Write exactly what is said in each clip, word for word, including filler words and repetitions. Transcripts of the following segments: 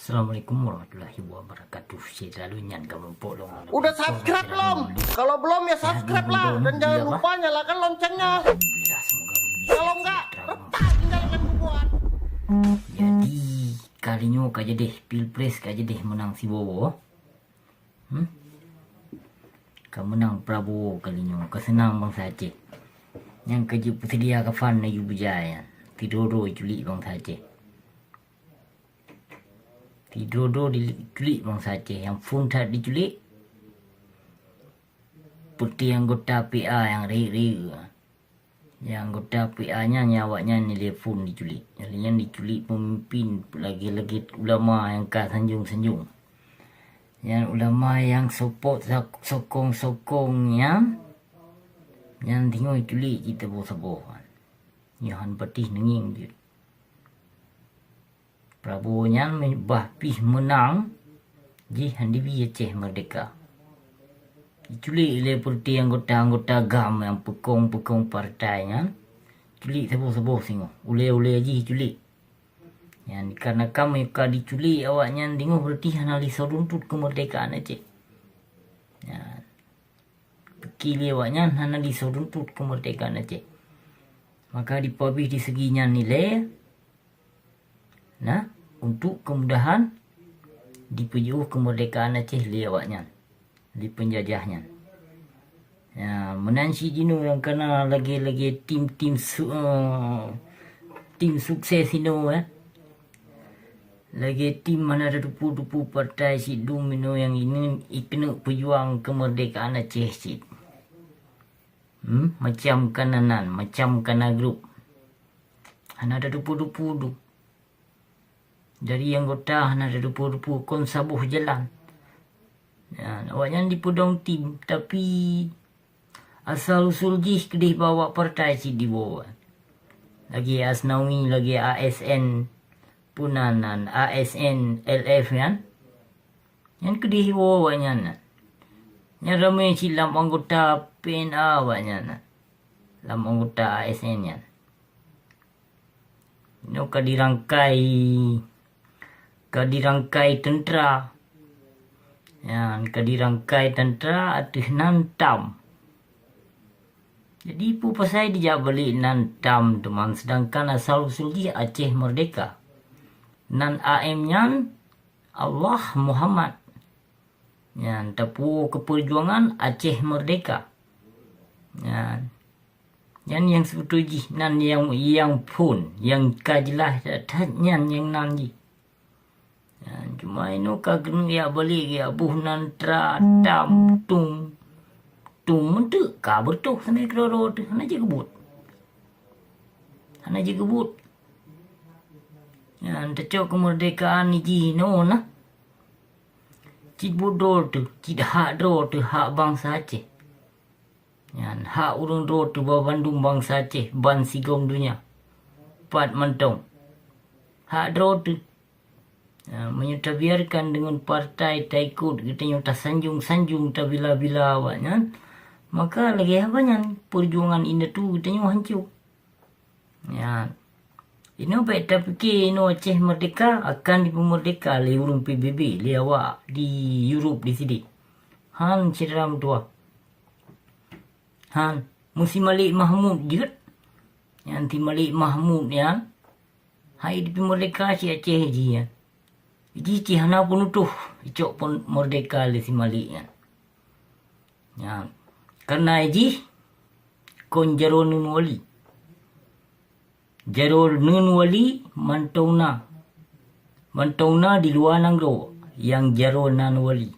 Assalamualaikum warahmatullahi wabarakatuh. Selalu nyan kamoe pok long. Udah subscribe belum? Kalau belum ya subscribe lah dan jangan lupa nyalakan loncengnya. Alhamdulillah, semoga bisa. Kalau enggak, retak tinggalkan kuburan. Jadi, kali nyoe ka jadi pilpres ka jadi menang si Bowo. Hmm? Ka menang Prabowo kali nyoe, ka seunang bansa Aceh. Nyang ka jeuet peuseudia kafan na yue beujaya, sidroe-droe culik bansa Aceh. Sidroe-droe diculik bansa Aceh, nyang phon that diculik, peuti anggota P A nyang rayeuk-rayeuk. Nyang anggota P A nyan, nyang awaknyan nilai phon diculik. Nyan diculik peumimpin, lagèe-lagèe ulama nyang ka sanjong-sanjong. Nyan ulama nyang sopot sak-, sokong-sokong nyan, nyan singoh diculik cit saboh-saboh. Nyoe han patéh neungieng jeuet. Prabowo nyan bah pih meunang, jih han dibi Aceh Merdeka. Diculik lé peureute anggota-anggota GAM nyang peukong-peukong partai nyan, culik saboh-saboh singoh, ulèe-ulèe jih culik. Nyan kareuna ka meuka diculik awaknyan singoh, berarti hana lé soe tuntot keumeurdekaan Aceh. Nyan. Pike lé awaknyan hana lé soe tuntot keumeurdekaan Aceh. Maka dipeuabéh di segi nyan nilai, nah, untuk kemudahan dipeujiôh keumeurdekaan Aceh lé awaknyan, lé peunjajah nyan. Ya, meunan cit jinoe nyang kana lagèe-lagèe tim-tim su-, eh, tim sukses inoe, eh. Lagèe tim hana teutupu-tupu partai sidum inoe nyang ini ikeuneuk peujuang keumeurdekaan Aceh cit. Hmm, macam kana nan, macam kana grup. Hana teutupu-tupu duek. Dari anggota hana teutupu-tupu kon saboh jalan. Ya, awaknyan dipeudong tim, tapi asal usul jih keudeh bak awak partai cit diwoe. Lagèe Asnawi, lagèe A S N, puna nan, A S N L F nyan. Nyan keudeh woe awaknyan nyan. Nyan ramé cit lam anggota P N A awaknyan nyan. Lam anggota A S N nyan. Nyoe ka dirangkai, ka dirangkai teuntara. Nyan ka dirangkai teuntara ateueh nan TAM. Jadi, peue pasai dijak balek nan TAM teuma, seudangkan asal usul jih Aceh Merdeka. Nan A M nyan Allah Muhammad. Nyan, tapuwoe keu peujuangan Aceh Merdeka. Nyan. Nyan nyang seubeutôi jih, nan nyang, nyang phon, nyang ka jeulaih that-that nyan nyang nan jih. Nyan, cuma inoe ka keuneuk jak balek, jak boh nan tra, TAM, TUM. TUM meuteuk ka beureutoh sampoe keudroe-droe teuh, hana jeuet geubuet. Hana jeuet geubuet. Nyan, tacok keumeurdekaan jih inoe na. Cit buet droe teuh, cit hak droe teuh, hak bansa Aceh. Nyan, hak ureueng droe teuh bak bandum bansa Aceh, bansigom donya. Pat mantong. Hak droe teuh. Ya, meunyoe tabiarkan deungon partai taikot geutanyoe tasanjong-sanjong tabila-bila awaknyan, maka lagèe haba nyan peujuangan indatu geutanyoe hanco. Ya. Inoe bèk tapike inoe Aceh Merdeka akan dipeumeurdeka lé ureueng P B B, lé awak di Europe di sidéh. Han syedara meutuwah. Han, meusi Malik Mahmud jeuet. Nyan si Malik Mahmud nyan, hai dipeumeurdeka si Aceh jih nyan. Jih cit hana peunutôh icok peumeurdeka lé si Malik nyan. Nyan, kareuna jih kon jaroe neuen wali. Jaroe neuen wali mantong na. Mantong na di luwa nanggroe nyang jaroe nan wali.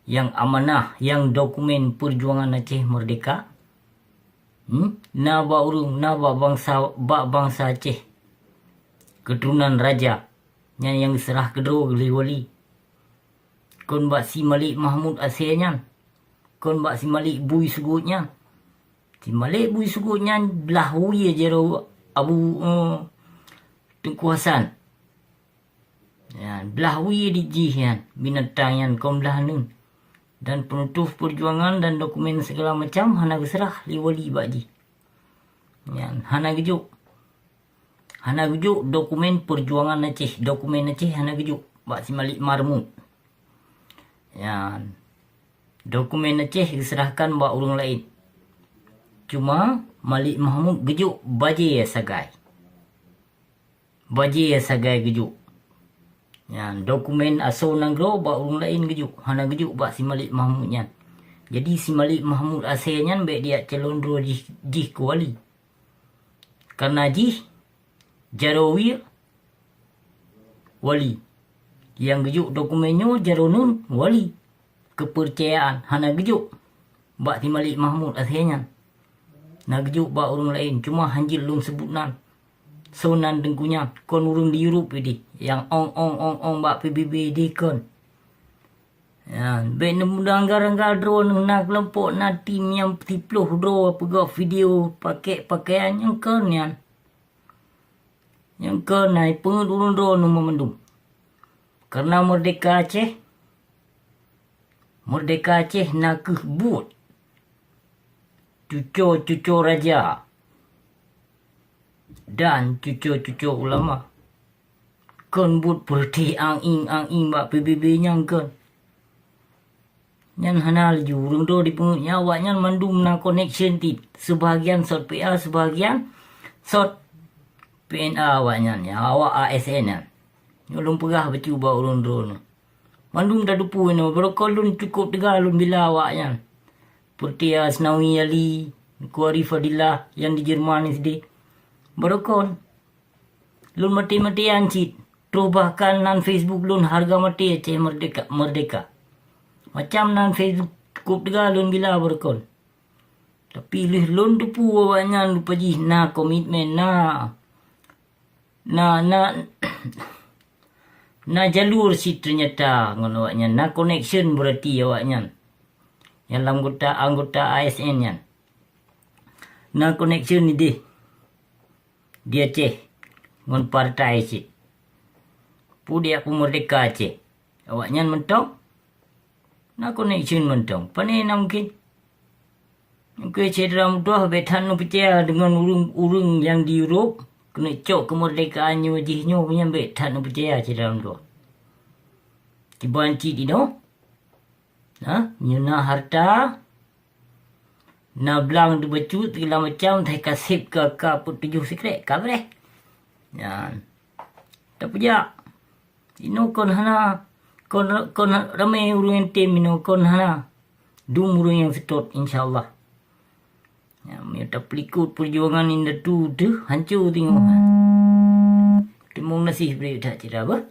Nyang amanah, nyang dokumen peujuangan Aceh Merdeka. Hmm? Na bak ureueng, na bak bansa, bak bansa Aceh. Keuturonan raja, nyan nyang geuseurah keudroe lé wali. Kon bak si Malik Mahmud asèe nyan. Kon bak si Malik Bui Sugot nyan. Si Malik Bui Sugot nyan blah wie jaroe Abu, eh, Teungku Hasan. Nyan, blah wie di jih nyan, binatang nyan kon blah neuen. Dan peunutôh peujuangan dan dokumen segala macam hana geuseurah lé wali bak jih. Nyan, hana geujok. Hana geujok dokumen peujuangan Aceh, dokumen Aceh hana geujok. bak si Malik Mahmud. Nyan, dokumen Aceh geuserahkan bak ureuëng laén. Cuma Malik Mahmud geujok bajée sagai. Bajée sagai geujok. Nyan, dokumen asoe nanggroe bak ureuëng laén geujok, hana geujok bak si Malik Mahmud nyan. Jadi si Malik Mahmud asée nyan bék dijak calon droe jih, jih keu wali. Karena jih jaroe wie wali. Nyang geujok dokumen nyoe jaroe nyan wali. Keupeurcayaan hana geujok bak si Malik Mahmud asée nyan. Na geujok bak ureuëng laén, cuma hanjeuet lôn seubut nan. Soe nan teungku nyan, kon ureuëng di Europe ideh, nyang ong-ong-ong-ong bak P B B ideh kon. Nyan, bék neumudah anggar-anggar droe na keulompok na tim nyang siploh droe peugah video pakèk pakaian nyang kon nyan. Nyang kon na peungeuet ureuëng droe nyoe mandum. Karena Merdeka Aceh, Merdeka Aceh na kheueh buet cuco-cuco raja dan cuco-cuco ulama. Kon buet peureuti ang-ing-ang-ing bak P B B nyang kon. Nyan hana laju ureuëng droe dipeungeut nyan, awaknyan mandum na connection cit. Sebahagian sot P A, sebahagian sot P N A awaknyan, ya, awak A S N nyan. Nyoe lôn peugah bacut bak ureuëng droe nyoe. Mandum tateupeue nyoe, barokon lôn cukôp teuga lôn bila awaknyan. Peureuti Asnawi Ali, Kuari Fadilah nyang di Jerman sideh. Barokon. Lôn maté-matéan cit. Troh bahkan nan Facebook lôn hareuga maté Aceh Merdeka, Merdeka. Macam nan Facebook cukôp teuga lôn bila barokon. Tapi lheueh lôn teupeue awaknyan rupa jih na komitmen, na, na, na, na jalur cit ternyata ngon awaknyan, na connection berarti awaknyan. Nyang lam anggota, anggota A S N nyan. Na connection ideh di Aceh ngon partai cit. Peue dijak peumerdeka Aceh. Awaknyan mantong na connection mantong. Pane na mungkin. Mungkin syedara meutuah bék that neupeucaya deungon ureuëng-ureuëng nyang di Europe keuneuk cok keumeurdekaan nyoe jih nyoe nyan bék that neupeucaya syedara meutuah. Kiban cit inoe, ha, meunyoe na harta, na blang teubacut, segala macam, tai kaseb ka, ka peuet tujoh sikrek, ka breh. Nyan. Tapeujak. Inoe kon hana, kon, kon ramé ureuëng nyang tem inoe kon hana. Dum ureuëng nyang seutôt, insya Allah. Ya, meunyoe tapeulikot peujuangan indatu teuh, hanco teungoh. Teurimong gaséh bri that cit dah, bah.